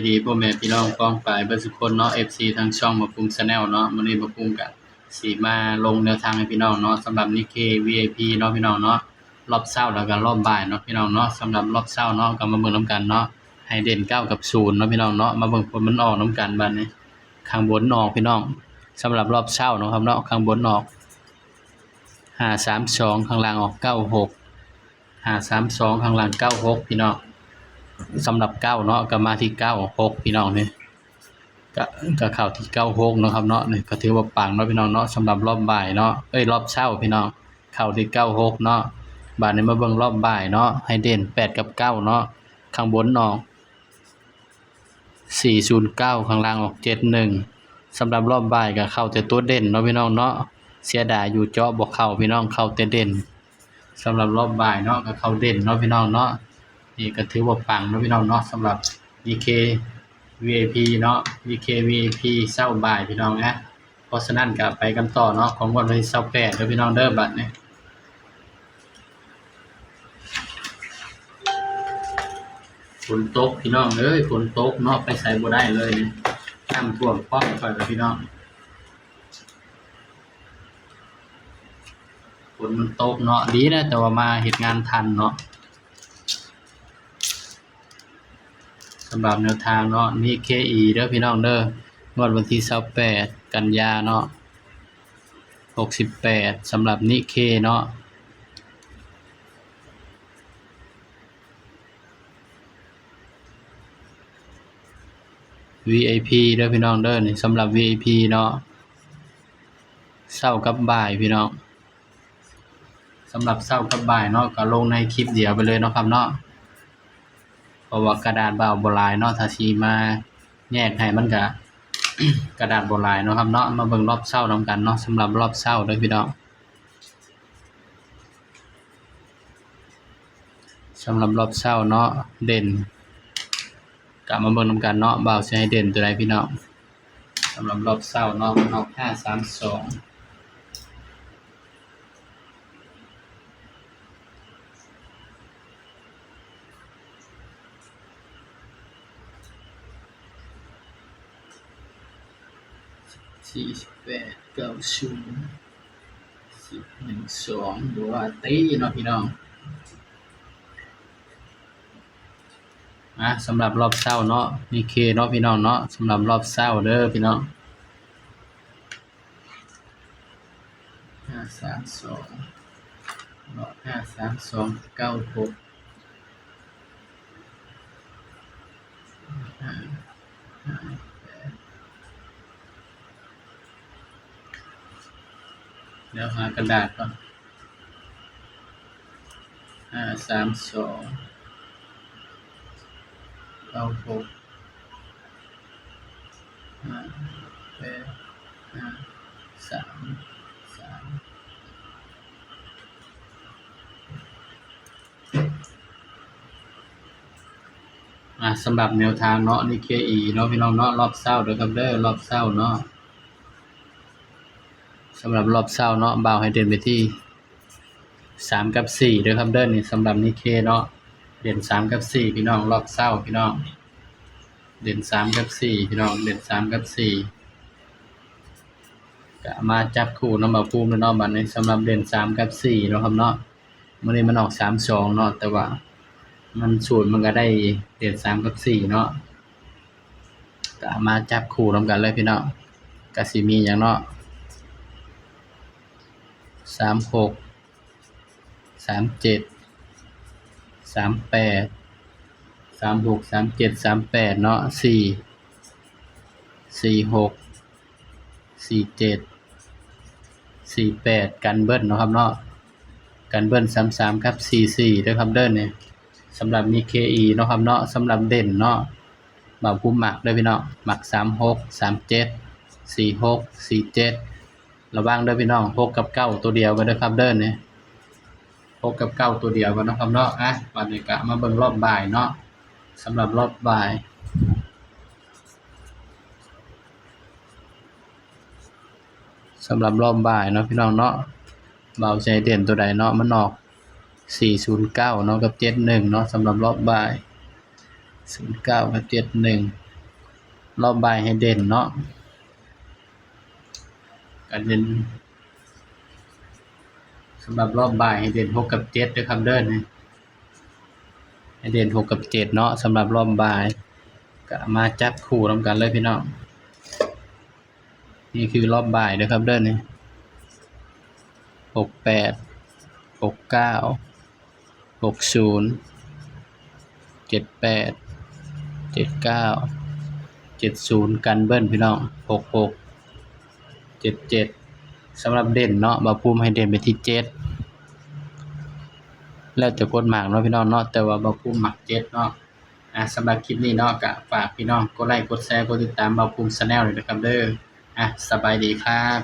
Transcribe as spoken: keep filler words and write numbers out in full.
ดีพ่อแม่พี่น้องป้องปายเบิดสุคนเนาะ เอฟซี ทางช่องบ่าวภูมิ Channel เนาะ มื้อนี้บ่าวภูมิก็สิมาลงแนวทางให้พี่น้องเนาะ สำหรับนิเค วี ไอ พี เนาะพี่น้องเนาะ รอบเช้าแล้วก็รอบบ่ายเนาะพี่น้องเนาะ สำหรับรอบเช้าเนาะ ก็มาเบิ่งนำกันเนาะ ให้เด่นเก้ากับศูนย์เนาะพี่น้องเนาะ มาเบิ่งผลมันออกนำกันบัดนี้ ข้างบนออกพี่น้อง สำหรับรอบเช้าเนาะครับเนาะ ข้างบนออก ห้าสามสอง ข้างล่างออก เก้าหก ห้าสามสอง ข้างล่าง เก้าหก พี่น้อง สำหรับเก้าเนาะ ก็มาที่ เก้าหก พี่น้องนี่ ก็ ก็เข้าที่ เก้าหก เนาะครับเนาะ นี่ก็ถือว่าปังเนาะพี่น้องเนาะ สำหรับรอบบ่ายเนาะ เอ้ย รอบเช้าพี่น้อง เข้าที่ เก้าหก เนาะ บาดนี้มาเบิ่งรอบบ่ายเนาะ ให้เด่น แปด กับ เก้า เนาะ ข้างบนออก สี่ศูนย์เก้า ข้างล่างออก เจ็ดหนึ่ง สำหรับรอบบ่ายก็เข้าแต่ตัวเด่นเนาะพี่น้องเนาะ เสียดายอยู่เจาะบ่เข้าพี่น้อง เข้าแต่เด่น สำหรับรอบบ่ายเนาะ ก็เข้าเด่นเนาะพี่น้องเนาะ นี่ก็ถือว่าปังเนาะพี่น้องเนาะ สำหรับนิเค วี ไอ พี เนาะ นิเค วี ไอ พี เช้าบ่ายพี่น้องนะ เพราะฉะนั้นก็ไปกันต่อเนาะ ของงวดวันที่ ยี่สิบแปด เด้อพี่น้องเด้อ บัดนี้ ฝนตกพี่น้องเอ้ย ฝนตกเนาะ ไปไสบ่ได้เลยนี่ น้ำท่วมพร้อมข่อยกับพี่น้อง ฝนมันตกเนาะ ดีนะ แต่ว่ามาเฮ็ดงานทันเนาะ สำหรับแนวทางเนาะ นิเคอี เด้อพี่น้องเด้อ งวดวันที่ ยี่สิบแปด กันยาเนาะ หกสิบแปด สำหรับนิเคเนาะ วี ไอ พี เด้อพี่น้องเด้อ นี่สำหรับ วี ไอ พี เนาะ เช้ากับบ่ายพี่น้อง สำหรับเช้ากับบ่ายเนาะ ก็ลงในคลิปเดียวไปเลยเนาะครับเนาะ เพราะว่ากระดาษบ่าวบ่หลายเนาะ ถ้าสิมาแยกให้มันก็ กระดาษบ่หลายเนาะครับเนาะ มาเบิ่งรอบเช้านำกันเนาะ สำหรับรอบเช้าเด้อพี่น้อง สำหรับรอบเช้าเนาะ เด่น ก็มาเบิ่งนำกันเนาะ บ่าวสิให้เด่นตัวใดพี่น้อง สำหรับรอบเช้าเนาะ มันออก ห้าสามสอง สี่สิบแปด เก้าศูนย์ สิบ หนึ่ง สอง หรือว่าตีเนาะพี่น้อง อ่ะ สำหรับรอบเช้าเนาะ นิเคเนาะพี่น้องเนาะ สำหรับรอบเช้าเด้อพี่น้อง ห้าสามสอง เนาะ ห้าสามสอง เก้าหก ห้า ห้า แปด เดี๋ยวหากระดาษก่อน ห้าสามสอง เก้าหก ห้าแปด ห้าสามสาม อ่า สำหรับแนวทางเนาะ นิเคอีเนาะพี่น้องเนาะ รอบเช้าเด้อครับเด้อ รอบเช้าเนาะ สำหรับรอบเช้าเนาะ บ่าวให้เด่นไปที่ สาม กับ สี่ เด้อครับเด้อ นี่สำหรับนิเคเนาะ เด่น สาม กับ สี่ พี่น้อง รอบเช้าพี่น้อง เด่น สาม กับ สี่ พี่น้อง เด่น สาม กับ สี่ ก็มาจับคู่นำบ่าวภูมิเนาะ บัดนี้สำหรับเด่น สาม กับ สี่ เนาะครับเนาะ มื้อนี้มันออก สามสอง เนาะ แต่ว่ามันสูตรมันก็ได้เด่น สาม กับ สี่ เนาะ ก็มาจับคู่นำกันเลยพี่น้อง ก็สิมีหยังเนาะ สามหก สามเจ็ด สามแปด สามหก สามเจ็ด สามแปด เนาะ สี่ สี่หก สี่เจ็ด สี่แปด กันเบิ้ลเนาะครับเนาะ กันเบิ้ล สามสาม กับ สี่สี่ เด้อครับเด้อ นี่สำหรับนิเคอีเนาะครับเนาะ สำหรับเด่นเนาะ บ่าวภูมิมักเด้อพี่น้อง มัก สามหก สามเจ็ด สี่หก สี่เจ็ด ระวังเด้อพี่น้อง หก กับ เก้า ตัวเดียวกันเด้อครับเด้อ นี่ หก กับ เก้า ตัวเดียวกันเนาะครับเนาะ อ่ะ บัดนี้ก็มาเบิ่งรอบบ่ายเนาะ สำหรับรอบบ่าย สำหรับรอบบ่ายเนาะพี่น้องเนาะ บ่าวสิให้เด่นตัวใดเนาะ มันออก สี่ศูนย์เก้า เนาะ กับ เจ็ดหนึ่ง เนาะ สำหรับรอบบ่าย ศูนย์เก้า กับ เจ็ดหนึ่ง รอบบ่ายให้เด่นเนาะ ก็เด่น สำหรับรอบบ่ายให้เด่นหกกับเจ็ดเด้อครับเด้อนี่ ให้เด่นหกกับเจ็ดเนาะ สำหรับรอบบ่าย ก็มาจับคู่นำกันเลยพี่น้อง นี่คือรอบบ่ายเด้อครับเด้อนี่ หกแปด หกเก้า หกศูนย์ เจ็ดแปด เจ็ดเก้า เจ็ดศูนย์ กันเบิ้ลพี่น้อง หกหก เจ็ดเจ็ด สำหรับเด่นเนาะ บ่าวภูมิให้เด่นไปที่เจ็ด แล้วแต่คนมักเนาะพี่น้องเนาะ แต่ว่าบ่าวภูมิมักเจ็ดเนาะ อ่ะ สำหรับคลิปนี้เนาะ ก็ฝากพี่น้องกดไลค์ กดแชร์ กดติดตามบ่าวภูมิ Channel ด้วยนะครับเด้อ อ่ะ สบายดีครับ